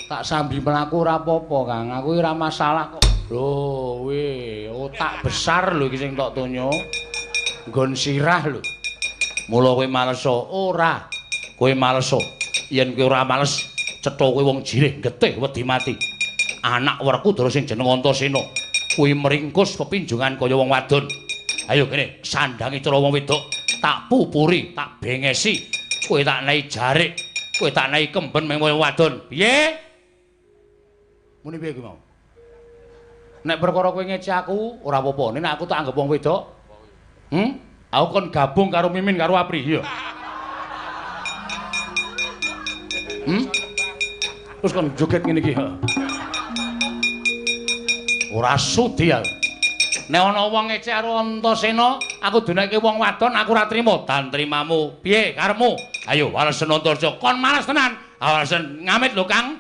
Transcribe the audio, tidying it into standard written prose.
Tak sambi mlaku ora apa-apa, Kang. Aku ora masalah kok. Lho, weh, otak besar lho iki sing tok tonyo. Nggon sirah lho. Mula kowe males ora? Kowe males. Yen kowe ora males, cetha kowe wong jirih getih wedi mati. Anak Werkudara sing jeneng Antasena kuwi meringkus pepinjungan kaya wong wadon. Ayo kene, sandangi cara wong wedok, tak pupuri, tak bengesi. Kowe tak nehi jarik, kowe tak nehi kemben meng wong wadon. Piye? Muni piye kuwi mau? Nek perkara kowe ngece aku, ora apa-apa. Nek aku tak anggap wong wedok. Aku kon gabung karo Mimin karo Apri, iya. Terus kon joget ngene iki. Ora sudi aku. Nek ana wong ngece karo Antasena, aku duneke wong wadon, aku ora trima. Dan trimamu. Piye karepmu? Ayo walesen Antasena. Kon males tenan. Walesen ngamit lho, Kang.